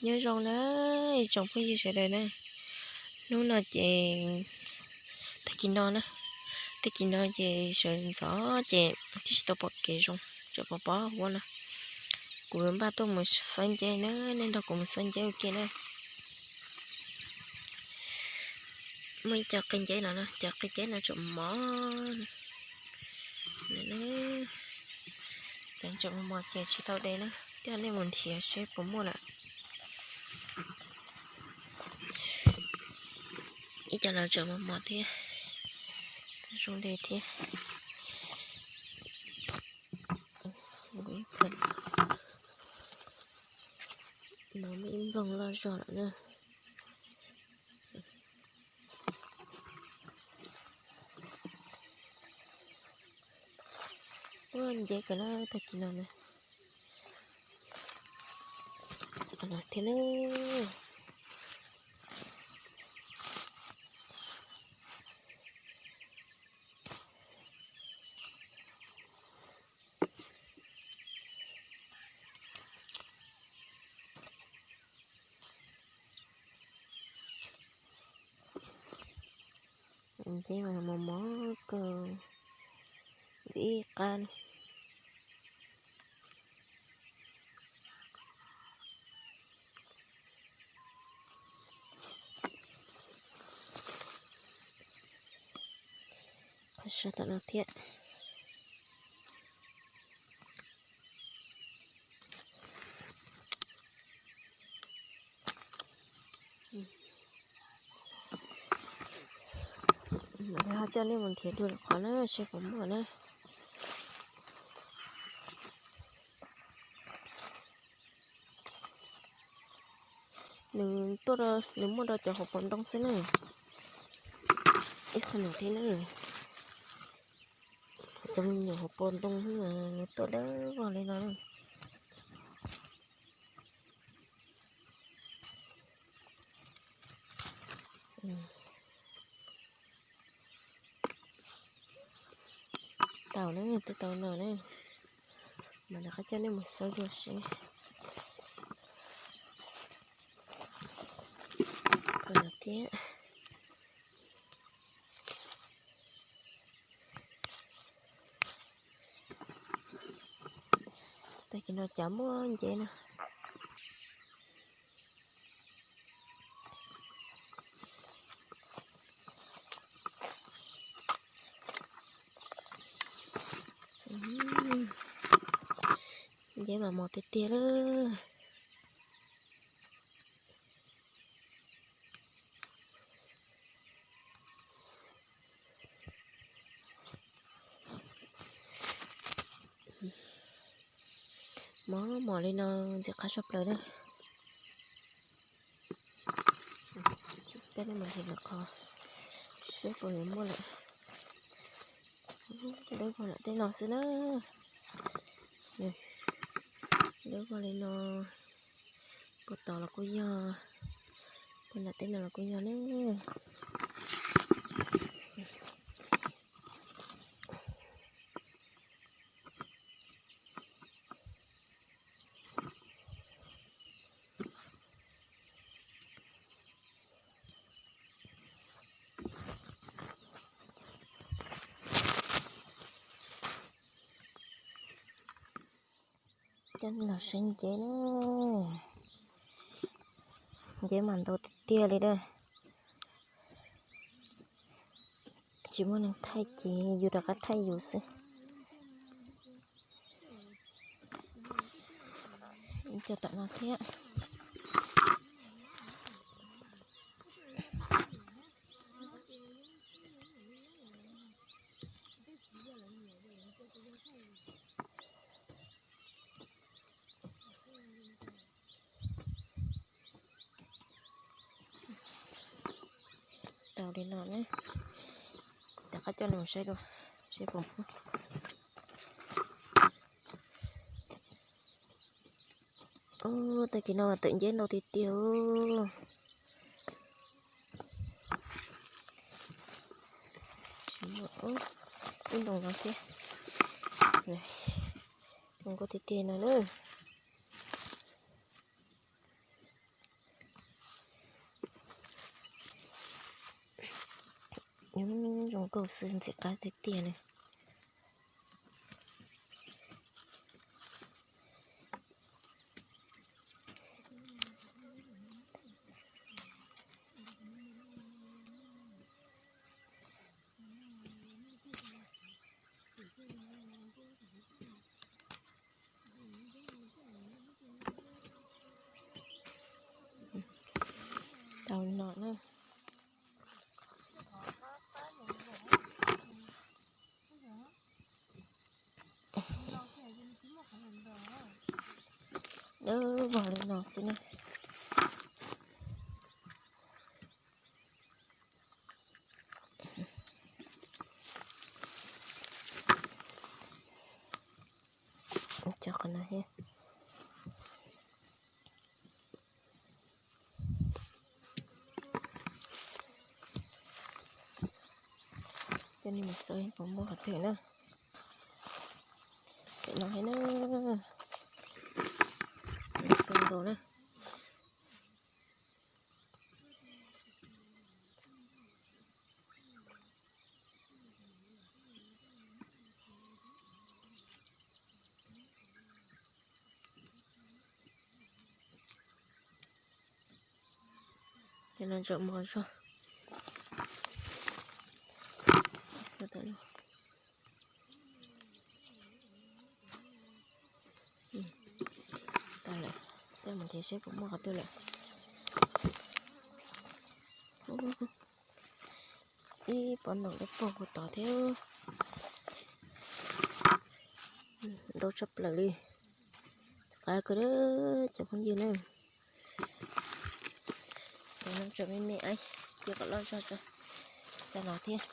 Nyob zoo na ib tsoom phooj ywg sawv daws na, hnub no ces tag kis no na, tag kis no ces sawv ntxov ces twb tsis tau pom kev zoo, tseem pom pom huab no. Kuv npaj tuaj mus xawb nceb na, nej nrog kuv mus xawb nceb ua ke na. Muaj ib co qe nceb no, cov qe nceb no tseem mos, tseem mos mos ces tsis tau de na, coj nej mus nrhiav seb puas muaj lawm. Ib co los tseem mos mos thiab, zoo de thiab. No muaj ib nplooj loj zog lawm na. Ua nceb kawg na tag kis no na. Thiab na. Nceb mas mos mos kawg, ntxim qab. Qhov sab tom no thiab. Mam li ho coj nej mus nrhiav dua lwm qhov na seb puas muaj na. Nws tuaj, nws muaj rau cov hauv paus ntoo xwb na. Ib qho no thiab na. Cov me nyuam hauv paus ntoo xwb, nws tuaj dawb vog li no na. Tau na, twb tau no na. Mam rov qab coj nej mus xawb dua seb. Qhov no thiab. Tag kis no cas muaj nceb na. Nceb mas mos tiag tiag lawm. Mos mos li no ntxim qab tshaj plaws na. Coj nej mus nrhiav lwm qhov seb puas yuav muaj lawm. Dawb vog nram tej no xwb na. Dawb vog li no. Puag tod los kuj yog, puag nram tej no los kuj yog na. Coj nej los saib nceb na. Nceb mas ntau tiag tiag li na. Tsis muaj neeg thaij ces yus rov qab thaij yus xwb. Ib co tom no thiab. Tau li no na. Rov qab coj nej mus saib dua seb puas muaj. Ub, tag kis no mas tawm nceb ntau tiag tiag. Tsis muaj, ub, ib ntoo no thiab. Zoo nkauj tiag tiag no na. Zoo nkauj xwb, ntxim qab tiag tiag li. Tau no na. Dawb vog li no xwb na. Cov qhov no thiab. Coj nej mus xauj puas muaj qhov twg na. Pem no thiab na. Kawg nkaus na. Cov no ntsaum mos zog. Tau lawm, coj mus nrhiav seb puas muaj qhov twg lawm. Ib pob ntoos dawb paug puag tod thiab. Ntau tshaj plaws li. Qab kawg cov phooj ywg na. Cov no tseem me me, cia kom loj zog tso. Cov no thiab.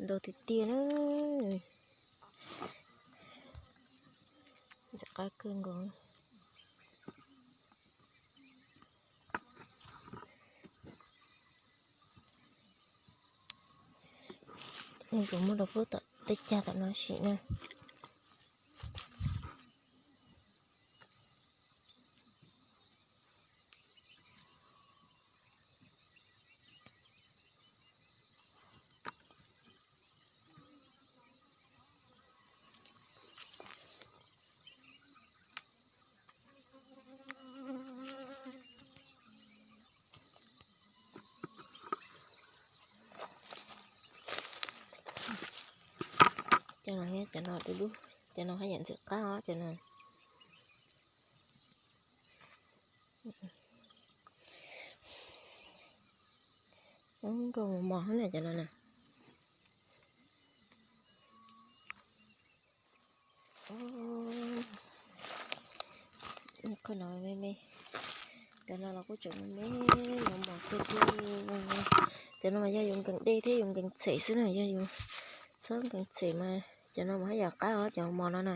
Ntau tiag tiag na. Qab kawg nkaus. Yuav tsum muab rau pub tom tej cag tom no sim na. Cov no thiab, cov no dub dub, cov no haj yam ntxim qab os cov no. Nkauj mos mos na cov no na. Qhov no me me, cov no los kuj tseem me me, mos mos kawg thiab. Cov no mas yog yus nkees dej thiab yus nkees txhem xwb na, yog yus txhob nkees txhem mas cov no mas haj yam qab os cov mos no na.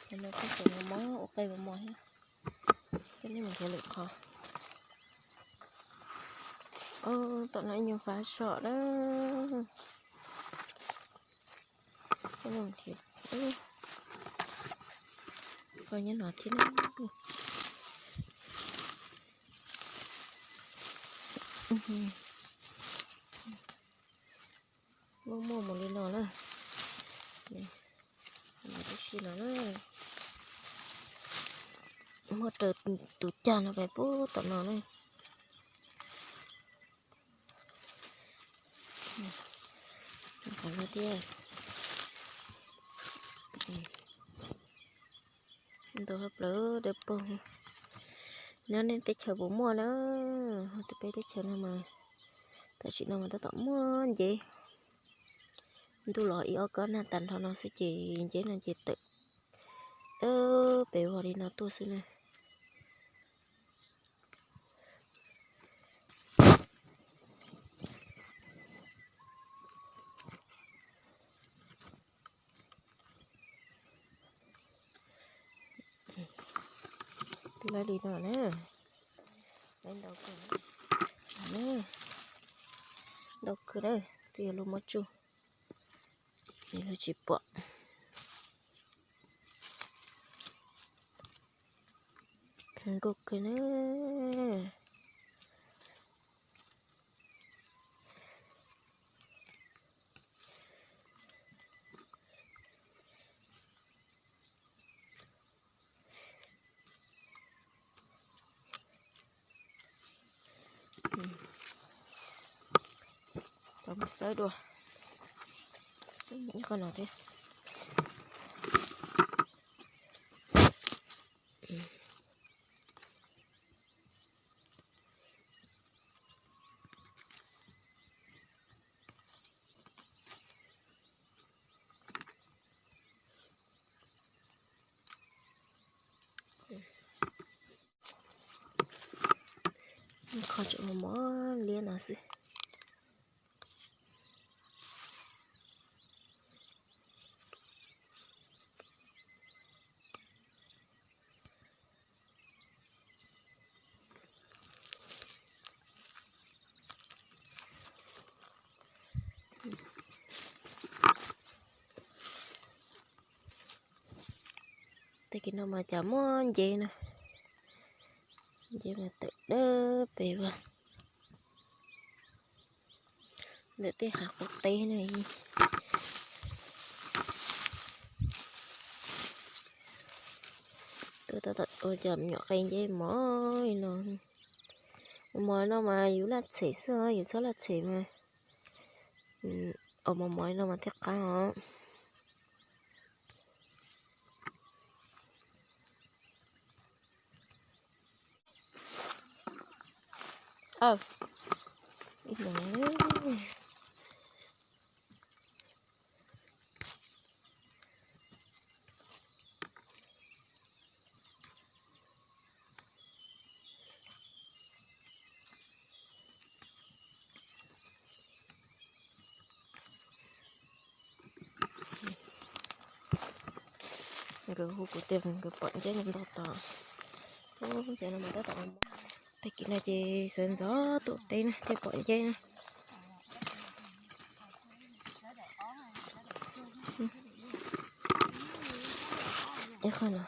Cov no kuj tseem mos mos, ua qe mos mos thiab. Coj nej mus nrhiav lwm qhov. Tom no ib nyuag fab som na. Coj nej mus nrhiav qhov nyob no thiab na. Muaj muaj mus li no na. Tib si no na. Muaj raws tus cag no pem pub tom no na. Qhov no thiab. Ntau tshaj plaws dawb paug. Nyob nej teb chaws puas muaj na? Ho tus peb teb chaws no mas tam sim no mas tab tom muaj nceb. Ntuj los ib ob kob nag tag nrho no xwb ces nceb no ces tawm dawb pes vog li no tuaj xwb na. Lawv li no na, lawv ntau kawg na, ntau kawg na, twb yog lub muab tsuj, lawv tsis pom. Nkauj kawg na. Mus xawb dua ib qho no thiab. Qhov tseem mos mos liab no xwb. Tag kis no mas cas muaj nceb na, nceb mas tawm dawb pes vag ntawm tej hav qub teb na. Tuaj tom ua cas me nyuam qe nceb mos li no. Mos mos no mas yus laj tshem xwb os, yus txhob laj tshem mas. Os, mos mos li no mas thiaj qab os. Nkawd hu kuv tias nkawd pom nceb ntau ntau tom. Ub, cov no mas tab tom, tag kis no ces sawv ntxov tuaj teb na thiaj pom nceb na. Ib qho no.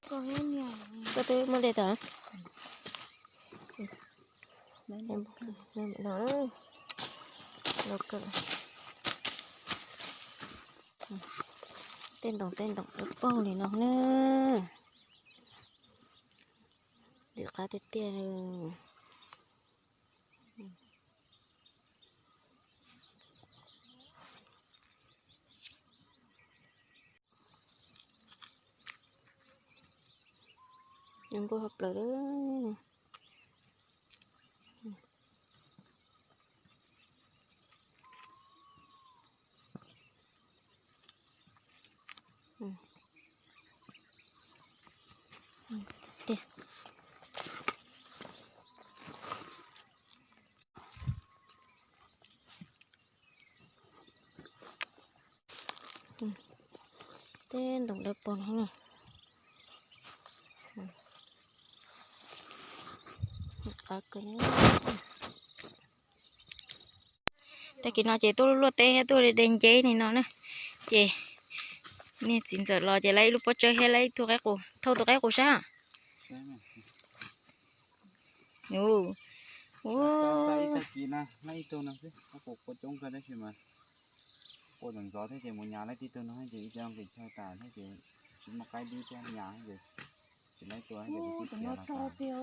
Koj twb muaj dej tag. No, tej ntoo tej ntoo dawb paug li no na. Ntws qab tiag tiag li. Zoo nkauj tshaj plaws li. Tiag. Tej ntoo dawb paug no. Qab kawg. Tag kis no ces tuaj luaj teb thiab tuaj de nceb li no na. Ces niag txiv ntxawm los ces lawv ib lub pob tsawb thiab lawv ib tug qaib qus, thauj tus qaib qus sab. Ua, ua, ib tag kis na, ib tug no xwb, qaib qus qua coob kawg tab sis mas qua ntxov ntxov thiab ces mus nyas lawv tib tug no ces ib co nqis chaw tas thiab ces tsis muaj qaib dib thiab nyas ces tsis laib tua ces tus no rog tiag.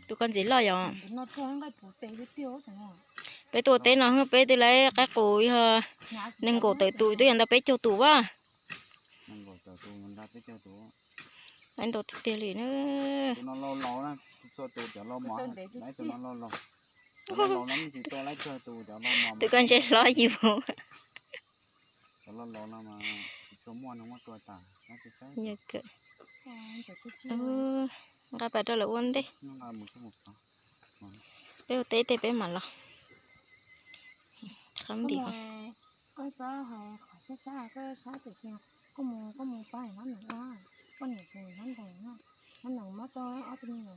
Tus koj ntxiv loj yom? Peb tuaj teb no peb twb laib qaib qus yog nees nkaum tawm tus twb yog ntau peb caug tus vaj. Laib ntau tiag tiag li na. Tus koj ntse hlob yus. Nqa pas rau lawv ua ntej. Peb ua teb tej peb mam los. Qhab ntim. Koj txhob hais qhov sab sab, koj sab tiam sis koj mus, koj mus pab hab noom ua, koj niam tus hab noom, hab noom muab tau ob tug me nyuam,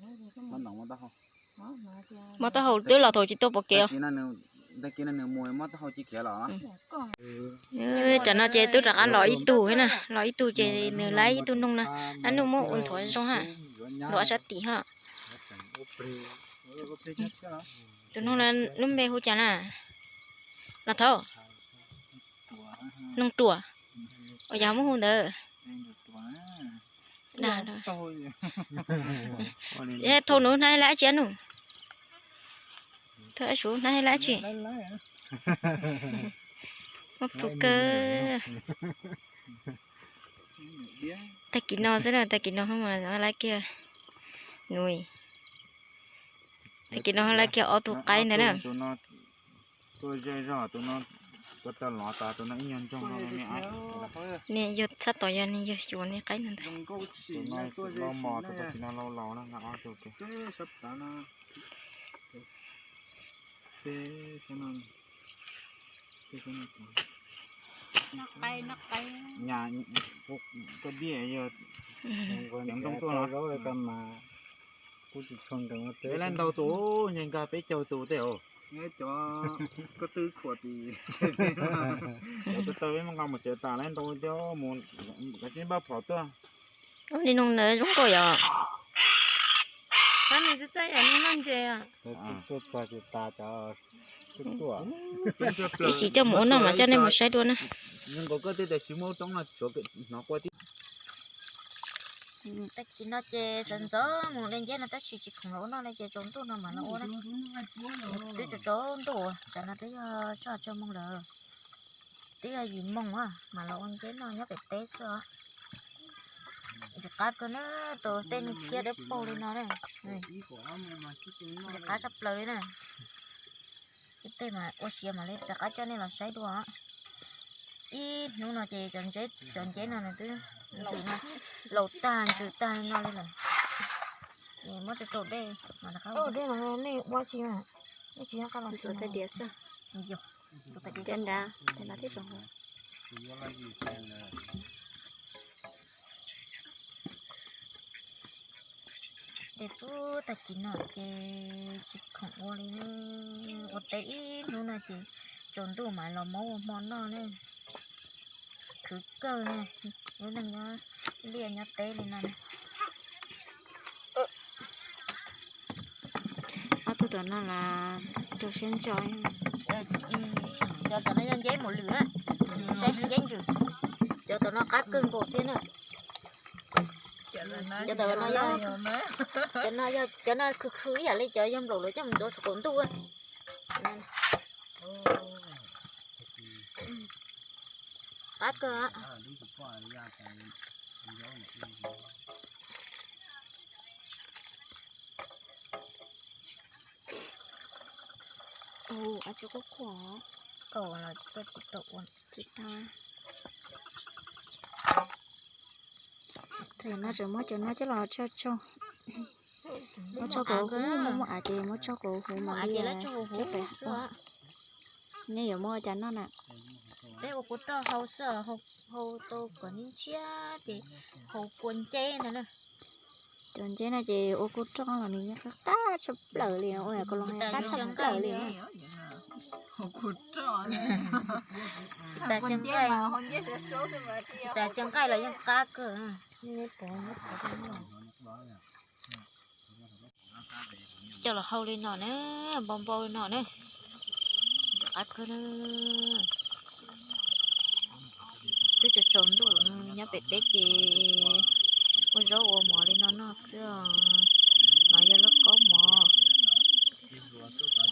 muab taub hau twb los thaum tsis tuaj pom kev os. Cov no ces twb rov qab los ib tug na, los ib tug ces nws laib ib tug noog na, dab nuj muab ua nthuav zoo ha, nthuav sab tim ha. Tus noog no lub npe hu cas na? Los thaum noog ruam, uas yog muab hu ntawd. Thau nws hnab lab tsi nug, thau ab suv hnab lab tsi. Muab plhu kawg. Tag kis no xwb na, tag kis no mas lab kiag nus, tag kis no lab kiag ob tug qaib ntawd na. Niag yawg txhab tom yog niag yawg xyuas niag qaib no ntag. Peb laij ntau tus, nce nkag peb caug tus tej os. Cov koj twb khuam tim, cov taw peb muab nqa mus tsev tas laij ntau thiab mus, kav tsij npaj phom tuaj. Ub, niag noog ntawd zoo nkauj yom. Tab nws txaj txaj yom, nws noj ntses. Ib sim coj mus ua noj mas coj nej mus saib dua na. Tag kis no ces sawv ntxov mus de nceb no tab sis tsis khoom los ua noj li ces tsaus ntuj no mam los ua na. Twb tsaus tsaus ntuj, tsam no twb yog sij hawm tsawg moos lawm, twb yog yim moos mam los ua nceb noj nyob pem teb xwb os. Ntxim qab kawg na, tus tej niag phiab dawb paug li no na. Ntxim qab tshaj plaws li na. Ib teg mas ua siav mam li rov qab coj nej los saib dua. Ib hnub no ces cov nceb no nws twb ntsws no, laus tag ntsws tag li no li lawm. Ces muab rau rau dej mas rov qab ua. Nej ua tsis, nej tsis nyob qab los tsis diav xwb. Cov nrad, cov nrad thiab tsoom. Ces pub tag kis no ces tsis khoom ua li, ua teb ib hnub no ces tsaus ntuj mam los muab ua hmo noj ne. Khwv kawg, lub neej nyob liaj nyob teb li no. Ob tug tom no los rau siab ntso. Cov tom no yog nceb mus lwm, nceb ntsws. Cov tom no qab kawg nkaus thiab na. Cov tom no, cov no, cov no khwv khwv ib yam li cov yog nplaum lawv coj mus ntxuav saum qaum ntuj. Qab kawg. Ua tsis quaj quaj. Kaum los koj tsis tau ua tsis tau. Thaum no tseem muab cov no coj los tso tsau. Muab tsau kom huv, muaj av ces muab tsau kom huv mas coj pem. Nej yuav muab ua cas noj na? Peb ua kuv roj hau xwb, hau tau kom ntshiab ntshiab ces hau kua nceb ntag na. Cov nceb no ces ua kuv roj los nws yeej qab qab tshaj plaws li, ua kom los qab tshaj plaws li. Tsis tas sia nqaij, tsis tas sia nqaij los yeej qab kawg. Coj los hau li no na, npau npau li no na. Qab kawg na. Twb tsaus tsaus ntuj no nyob pem teb ces ua zaub ua mov li no noj xwb os. No yog lauj kaub mov,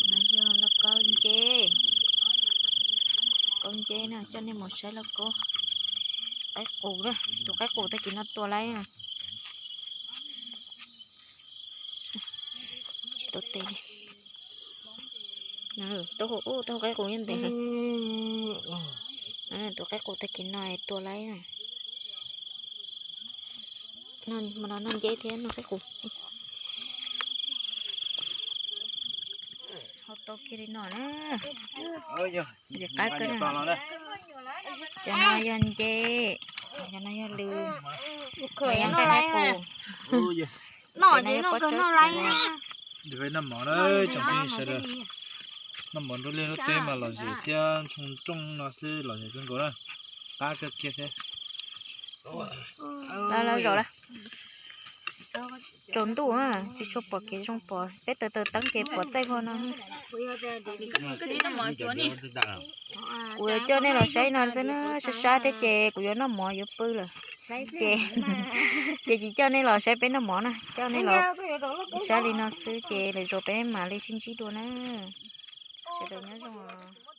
no yog lauj kaub nceb, kaub nceb na, coj nej mus saib lauj kaub. Qaib qus na, tus qaib qus tag kis no tua laib na. Tsis tau tes li. Taub hau, taub hau qaib qus yeej ntev heev. Tus qaib qus tag kis no tua laib na. Hmo no noj nceb thiab noj qaib qus. Tau kiag li no na. Ntxim qab kawg na. Cov no yog nce, cov no yog lws, cov no yog nqaij qus. Noj mov na tsoom phooj ywg sawv daws, noj mov nruab liaj nruab teb mas lom zem thiab ntshoo nrooj no xwb lom zem kawg nkaus na. Qab kawg kiag thiab. Los zaum lawm. Tsaus ntuj tsis tshua pom kev zoo pom, peb taws taws teeb ces pom txaij vog no. Kuv yuav coj nej los saib no xwb na, sab sab thiab ces kuv yuav noj mov yuav pw lawm. Ces, ces tsis coj nej los saib peb noj mov na, coj nej los saib li no xwb ces lwm zaus peb mam li sib ntsib dua na. Sawv daws nyob zoo os.